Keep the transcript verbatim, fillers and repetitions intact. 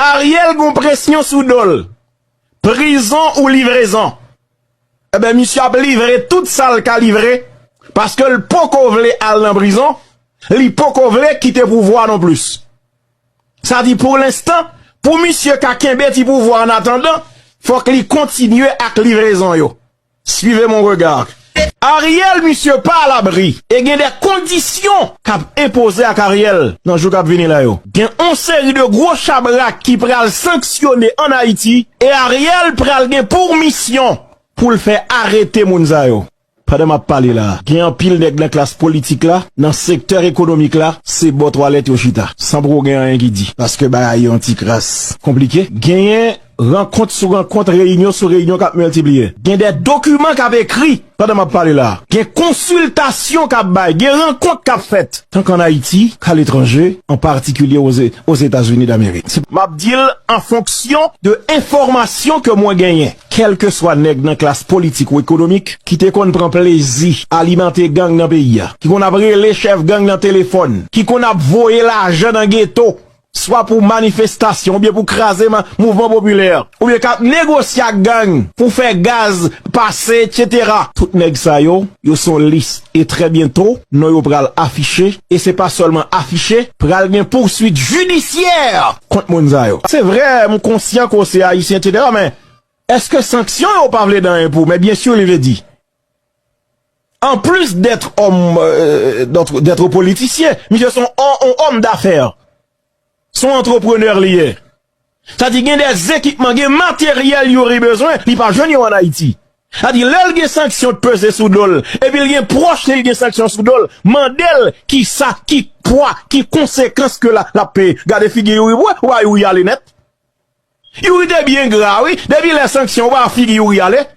Ariel gon presyon sou do l. Prizon ou livrezon. Enben, misye ap livre tout sa l ka livre, paske l poko vle al nan prizon, li poko vle kite pouvwa non plis. Sa di, pou lenstan, pou misye ka kenbe ti pouvwa an atandan, fòk li kontinye ak livrezon yo. Suivez mon regard. Ariel, misye pa alabri. E gen de kondisyon k ap enpoze ak Ariel nan jou k ap vini la yo. Gen yon seri de gwo chabrak ki pral sanksyone ann Ayiti. E Ariel pral gen pou misyon pou l fè arete moun sa yo. Pandan m ap pale la, gen anpil nèg nan klas politik la, nan sektè ekonomik la, se bò twalèt yo chita, san poko gen anyen ki di, paske bagay yo yon ti kras konplike. Genyen rankont sou rankont, reyinyon sou reyinyon k ap miltipliye. Gen de dokiman k ap ekri pandan m ap pale la. Gen konsiltasyon k ap bay, gen rankont k ap fèt, tank ann Ayiti k aletranje, an patikilye Oze-, Ozetazini Damerik. Se, m ap di l an fonksyon de enfòmasyon ke mwen genyen. Kèlkeswa nèg nan klas politik ou ekonomik ki te konn pran plezi alimante gang nan peyi a, ki konn ap rele chèf gang nan telefòn, ki konn ap voye lajan nan geto, swa pou manifestasyon oubyen pou kraze ma-, mouvman popilè, oubyen k ap negosye ak gang pou fè gaz pase, etsetera. Tout nèg sa yo, yo se yon lis. E trè byento, non yo pral afiche. E se pa sèlman afiche, pral gen pouswit jidisyè kont moun sa yo. Se vre, m konsyan ke w se Ayisyen, etsetera, men èske sanksyon yo pa vle di anyen pou ou? Men byen si li vle di. En plus d'être homme, euh, d'être, d'être politisyen, misye se yon, yon, yon òm dafè. Se yon antreprenè li ye. Sa di gen de ekipman, gen materyèl Youri bezwen, li pa jwenn yo ann Ayiti. Sa di lè l gen sanksyon k peze sou do l, epi l gen pwòch li, l gen sanksyon sou do l, mande l kisa, ki pwa, ki konsekans ke la, l ap peye. Gade figi Youri, w wè, w wè Youri ale nèt. Youri te byen gra, wi. Depi lè sanksyon, w pa figi Youri ale.